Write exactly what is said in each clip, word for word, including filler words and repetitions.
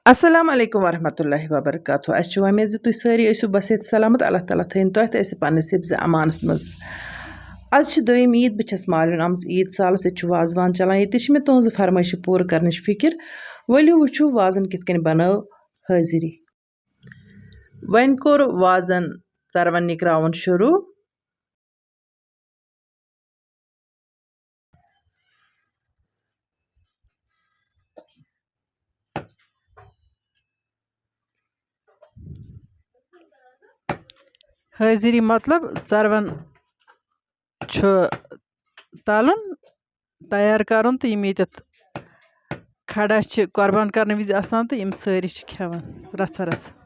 السلام علیکم ورحمۃ اللہ وبرکاتہ۔ اَسہِ چھِ وۄمید زِ تُہۍ سٲری ٲسِو بصحت سلامت۔ اللہ تعالیٰ تھٲیِن تۄہہِ تہٕ اَسہِ پننِس حفظ امانس منٛز۔ آز چھِ دوٚیِم عیٖد، بہٕ چھَس مالیُن آمٕژ عیٖد سالس، ییٚتہِ چھُ وازوان چلان، ییٚتہِ چھِ مےٚ تُہنٛزٕ فرمٲیشہِ پوٗرٕ کرنٕچ فِکر۔ ؤلِو وٕچھِو وازن کِتھ کٔنۍ بنٲو حٲضِری۔ وۄنۍ کوٚر وازن ژروَن نِکراوُن شروٗع۔ حٲضِری مطلب ژروَن چھُ تَلُن، تیار کَرُن تہٕ یِم ییٚتٮ۪تھ کھڑا چھِ قۄربان کَرنہٕ وِزِ آسان تہٕ یِم سٲری چھِ کھٮ۪وان رَژھا رَژھا۔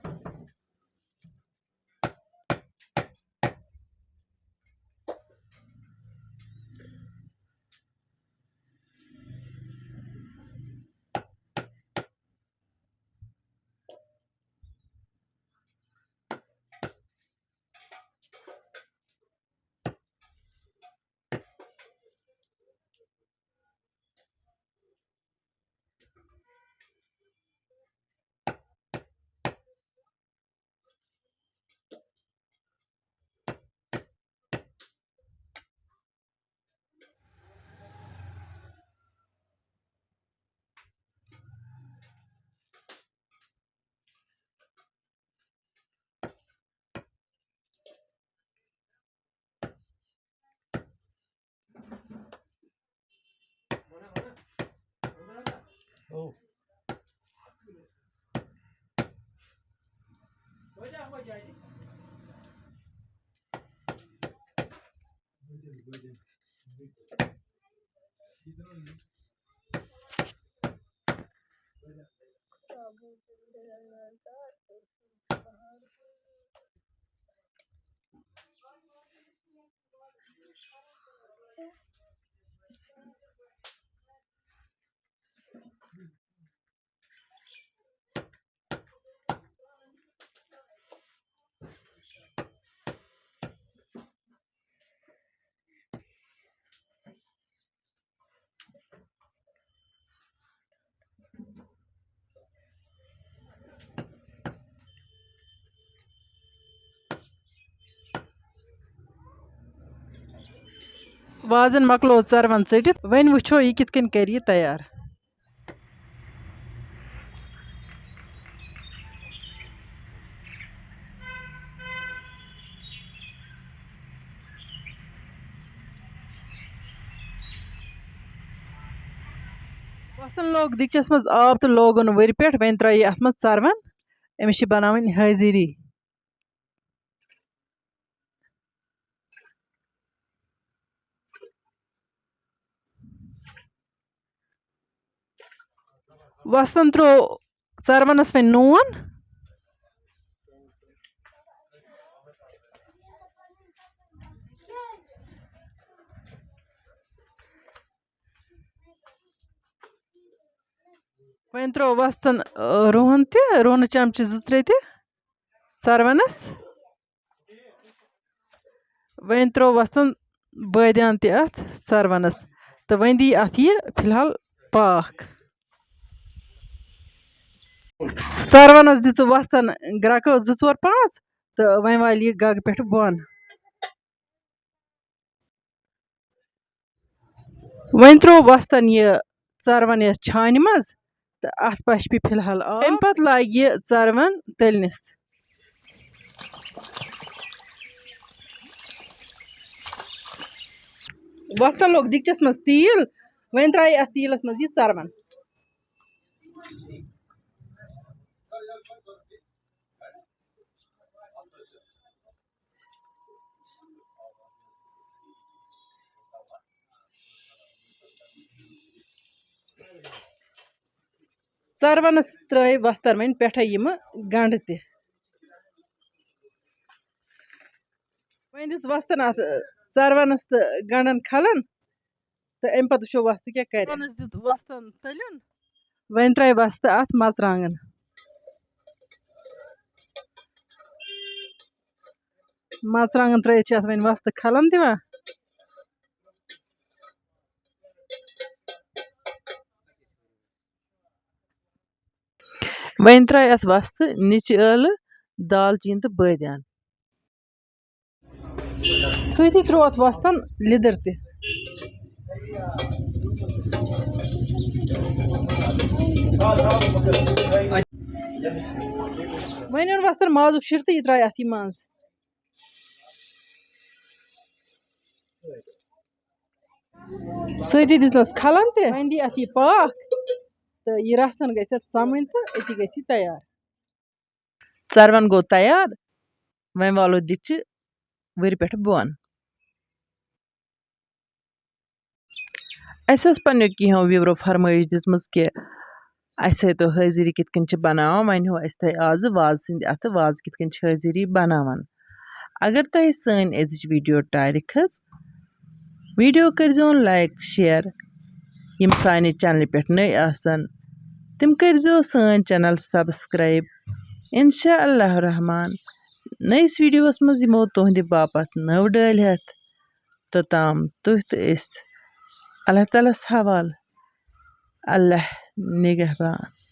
وازن مۄکلوو ژروَن ژٔٹِتھ، وۄنۍ وٕچھو یہِ کِتھ کٔنۍ کرِ یہِ تیار۔ وۄستن لوگ دیٖگچس منٛز آب تہٕ لوگُن ؤرِ پٮ۪ٹھ۔ وۄنۍ ترٛٲے یہِ اَتھ منٛز ژروَن۔ أمِس چھِ بناوٕنۍ حٲضِری۔ وۄستن ترٛوو ژروَنس وۄنۍ نوٗن۔ وۄنۍ ترٛوو وۄستن، آ، رُہن تہِ، رُہنہٕ چمچہٕ زٕ ترٛےٚ تہِ ژروَنس۔ وۄنۍ ترٛوو وۄستن بٲدیان تہِ اَتھ ژروَنَس۔ تہٕ وۄنۍ دی اَتھ یہِ فی الحال پاکھ۔ ژروَنَس دِژٕ وۄستن گرٛکہٕ زٕ ژور پانٛژھ تہٕ وۄنۍ والہِ یہِ گَگہٕ پٮ۪ٹھٕ بۄن۔ وۄنۍ ترٛوو وۄستن یہِ ژروَن یَتھ چھانہِ منٛز تہٕ اَتھ پَشپہِ فی الحال آب۔ اَمہِ پَتہٕ لاگہِ یہِ ژروَن تٔلنِس۔ وۄستن لوگ دیٖگچَس منٛز تیٖل، وۄنۍ ترٛایہِ اَتھ تیٖلَس منٛز یہِ ژروَن۔ ژروَنَس ترٛٲے وۄستن وۄنۍ پٮ۪ٹھے یِمہٕ گنٛڈٕ تہِ۔ وۄنۍ دِژ وۄستن اَتھ ژروَنَس تہٕ گنٛڈن کھلن۔ تہٕ اَمہِ پَتہٕ وٕچھو وۄستہٕ کیٛاہ کَرِ۔ پانَس دیُت وۄستَن تٔلیُن۔ وۄنۍ ترٛٲے وۄستہٕ اَتھ مَرژٕوانٛگَن۔ مَرژٕوانٛگَن ترٛٲیِتھ چھِ اَتھ وۄنۍ وۄستہٕ کھَلَن دِوان۔ وۄنۍ ترٛایہِ اَتھ وۄستہٕ، نِچہِ ٲلہٕ، دالچیٖن تہٕ بٲدیان۔ سۭتی ترٛوو اَتھ وۄستَن لیٚدٕر تہِ۔ وۄنۍ اوٚن وۄستَن مازُک شِرٕ تہٕ یہِ ترٛایہِ اَتھ یہِ منٛز۔ سۭتی دِژنَس کھلَن تہِ، وۄنۍ دی اَتھ یہِ پاکھ تہٕ یہِ رَسَن گژھِ اَتھ ژَمٕنۍ تہٕ أتی گژھِ یہِ تیار۔ ژَروَن گوٚو تیار، وۄنۍ والو دیٖگچہِ وٕرِ پٮ۪ٹھ بۄن۔ اَسہِ ٲس پنٛنیو کینٛہو viewerو فرمٲیش دِژمٕژ کہِ اَسہِ ہٲیتو حٲضِری کِتھ کٔنۍ چھِ بَناوان، وۄنۍ ہو اَسہِ تۄہہِ آزٕ وازٕ سٕنٛدِ اَتھٕ وازٕ کِتھ کٔنۍ چھِ حٲضِری بَناوان۔ اگر تۄہہِ سٲنۍ أزِچ video ٹارِ کھٔژ، video کٔرۍزیون like تہٕ share۔ یِم سانہِ channelہِ پٮ۪ٹھ نٔے آسَن، تِم کٔرۍزیو سٲنۍ channel subscribe۔ اِنشاء اللہ الرحمن، نٔیِس videoوَس منٛز یِمو تُہٕنٛدِ باپَتھ نٔو ڈٲلۍ ہٮ۪تھ۔ توٚتام تُہۍ تہٕ أسۍ اللہ تعالیٰ ہَس حوالہٕ۔ اللہ نگہبان۔